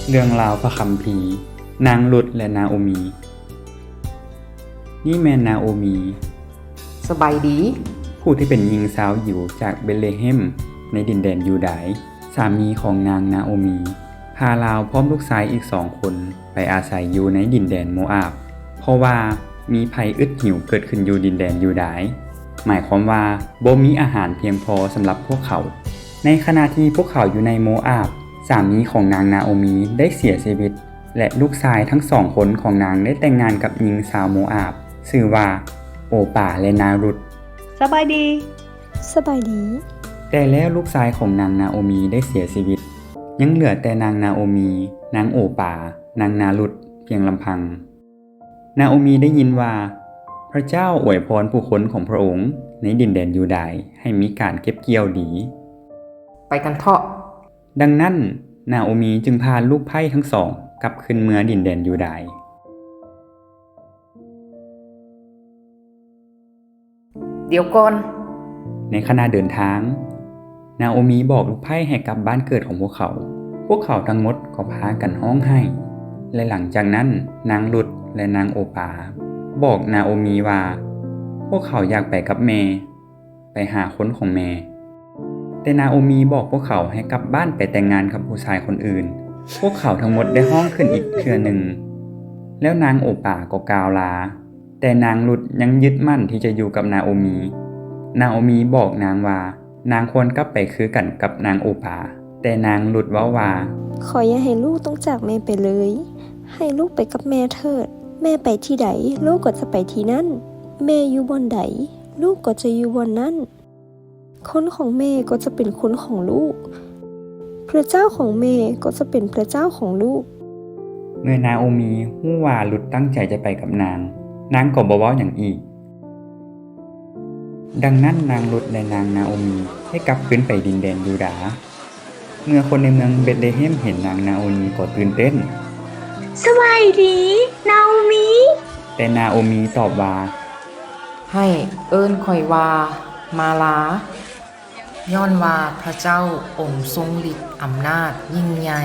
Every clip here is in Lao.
ເລື່ອງລາວພະຄຳພີ ນາງລຸດ ແລະ ນາໂອມີ. ນີ້ແມ່ນນາໂອມີ ສະບາຍດີ ຜູ້ທີ່ເປັນຍິງຊາວຢິວຈາກເບດເລເຮັມໃນດິນແດນຢູດາຍ. ສາມີຂອງນາງນາໂອມີ ພາລາວພ້ອມລູກຊາຍອີກສອງຄົນໄປອາໄສຢູ່ໃນດິນແດນໂມອາບ ເພາະວ່າມີໄພອຶດຫິວເກີດຂຶ້ນຢູ່ດິນແດນຢູດາຍ, ໝາຍຄວາມວ່າບໍ່ມີອາຫານພຽງພໍສຳລັບພວກເຂົາ. ໃນຂະນະທີ່ພວກເຂົາຢູ່ໃນໂມອາບ, ສາມີຂອງນາງນາໂອມີໄດ້ເສຍຊີວິດ ແລະ ລູກຊາຍທັງສອງຄົນຂອງນາງໄດ້ແຕ່ງງານກັບຍິງຊາວໂມອາບ ຊື່ວ່າໂອປາ ແລະ ນາລຸດ. ສະບາຍດີ. ສະບາຍດີ. ແຕ່ແລ້ວລູກຊາຍຂອງນາງນາໂອມີໄດ້ເສຍຊີວິດ, ຍັງເຫຼືອແຕ່ນາງນາໂອມີ, ນາງໂອປາ, ນາງນາລຸດພຽງລຳພັງ. ນາໂອມີໄດ້ຍິນວ່າ ພະເຈົ້າອວຍພອນຜູ້ຄົນຂອງພະອົງໃນດິນແດນຢູດາຍໃຫ້ມີການເກັບກ່ຽວດີ. ໄປກັນເຖາະ. ດັ່ງນັ້ນ, ນາໂອມີຈຶ່ງພາລູກໃພ້ທັງສອງກັບຄືນເມືອດິນແດນຢູດາຍ. ດຽວກ່ອນ. ໃນຂະນະເດີນທາງ, ນາໂອມີບອກລູກໃພ້ໃຫ້ກັບບ້ານເກີດຂອງພວກເຂົາ. ພວກເຂົາທັງໝົດກໍພາກັນຮ້ອງໄຫ້ ແລະ ຫຼັງຈາກນັ້ນ, ນາງລຸດ ແລະ ນາງໂອປາ ບອກນາໂອມີວ່າ ພວກເຂົາຢາກໄປກັບແມ່, ໄປຫາຄົນຂອງແມ່. ແຕ່ນາໂອມີບອກພວກເຂົາໃຫ້ກັບບ້ານໄປແຕ່ງງານກັບຜູ້ຊາຍຄົນອື່ນ. ພວກເຂົາທັງໝົດໄດ້ຮ້ອງຂຶ້ນອີກເທື່ອໜຶ່ງ, ແລ້ວນາງໂອປາກໍກ່າວລາ. ແຕ່ນາງລຸດຍັງຍຶດໝັ້ນທີ່ຈະຢູ່ກັບນາໂອມີ. ນາໂອມີບອກນາງວ່າ ນາງຄວນກັບໄປຄືກັນກັບນາງໂອປາ. ແຕ່ນາງລຸດເວົ້າວ່າ ຂໍຢ່າໃຫ້ລູກຕ້ອງຈາກແມ່ໄປເລີຍ. ໃຫ້ລູກໄປກັບແມ່ເຖີດ. ແມ່ໄປທີ່ໃດ, ລູກກໍຈະໄປທີ່ນັ້ນ. ແມ່ຢູ່ບ່ອນໃດ, ລູກກໍຈະຢູ່ບ່ອນນັ້ນ. ຄົນຂອງແມ່ກໍຈະເປັນຄົນຂອງລູກ. ພຣະເຈົ້າຂອງແມ່ກໍຈະເປັນພຣະເຈົ້າຂອງລູກ. ເມື່ອນາໂອມີຮູ້ວ່າລຸດຕັ້ງໃຈຈະໄປກັບນາງ, ນາງກໍບໍ່ເວົ້າຫຍັງອີກ. ດັ່ງນັ້ນນາງລຸດ ແລະ ນາງນາໂອມີໄດ້ກັບຄືນໄປດິນແດນຢູດາ. ເມື່ອຄົນໃນເມືອງເບດເລເຮັມເຫັນນາງນາໂອມີກໍຕື່ນເຕັ້ນ. ສະບາຍດີ, ນາໂອມີ. ແຕ່ນາໂອມີຕອບວ່າ ໃຫ້ເອີ້ນຂ້ອຍວ່າມາລາ, ຍ້ອນວ່າພຣະເຈົ້າອົງຊົງລິດອຳນາດຍິ່ງໃຫຍ່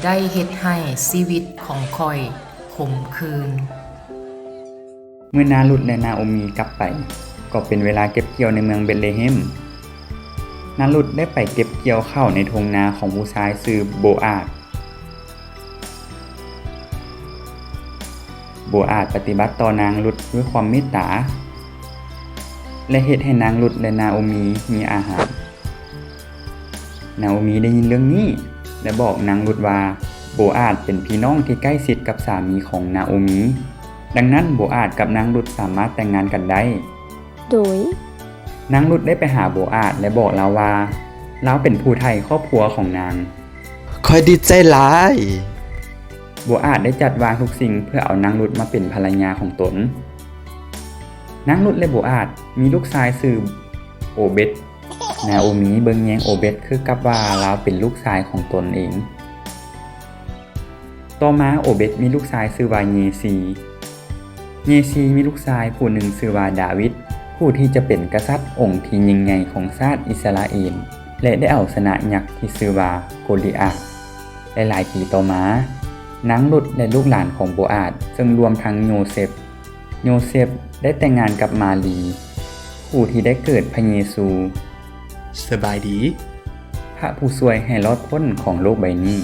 ໄດ້ເຮັດໃຫ້ຊີວິດຂອງຂ້ອຍຂົມຂື່ນ. ເມື່ອນາລຸດ ແລະ ນາໂອມີກັບໄປ, ກໍເປັນເວລາເກັບກ່ຽວໃນເມືອງເບດເລເຮັມ. ນາລຸດໄດ້ໄປເກັບກ່ຽວເຂົ້າໃນທົ່ງນາຂອງຜູ້ຊາຍຊື່ໂບອາດ. ໂບອາດປະຕິບັດຕໍ່ນາງລຸດດ້ວຍຄວາມເມດຕາ ແລະ ເຮັດໃຫ້ນາງລຸດ ແລະ ນາໂອມີມີອາຫານ. ນາໂອມີໄດ້ຍິນເລື່ອງນີ້ ແລະ ບອກນາງລຸດວ່າ ໂບອາດເປັນພີ່ນ້ອງທີ່ໃກ້ຊິດກັບສາມີຂອງນາໂອມີ. ດັ່ງນັ້ນ ໂບອາດກັບນາງລຸດສາມາດແຕ່ງງານກັນໄດ້. ໂດຍ ນາງລຸດໄດ້ໄປຫາໂບອາດ ແລະ ບອກລາວວ່າ ລາວເປັນຜູ້ໄຖ່ຄອບຄົວຂອງນາງ. ຂ້ອຍດີໃຈຫຼາຍ. ໂບອາດໄດ້ຈັດວາງທຸກສິ່ງເພື່ອເອົານາງລຸດມາເປັນພັນລະຍາຂອງຕົນ. ນາງລຸດ ແລະ ໂບອາດມີລູກຊາຍຊື່ໂອເບັດ. ນາໂອມີເບິ່ງແຍງໂອເບັດຄືກັບວ່າລາວເປັນລູກຊາຍຂອງຕົນເອງ. ຕໍ່ມາໂອເບັດມີລູກຊາຍຊື່ວ່າເຍຊີ. ເຍຊີມີລູກຊາຍຜູ້ໜຶ່ງຊື່ວ່າດາວິດ, ຜູ້ທີ່ຈະເປັນກະສັດອົງທີ່ຍິ່ງໃຫຍ່ຂອງຊາດອິດສະຣາເອນ ແລະ ໄດ້ເອົາຊະນະຍັກທີ່ຊື່ວ່າໂກລິອາດ. ແລະ ຫຼາຍປີຕໍ່ມາ, ນາງລຸດ ແລະ ລູກຫຼານຂອງໂບອາດ, ເຊິ່ງລວມທັງໂຍເຊັບ, ໂຍເຊັບໄດ້ແຕ່ງງານກັບມາຣີ, ຜູ້ທີ່ໄດ້ເກີດພະເຢຊູ. ສະບາຍດີ. ພະຜູ້ຊ່ວຍໃຫ້ລອດພົ້ນຂອງໂລກໃບນີ້.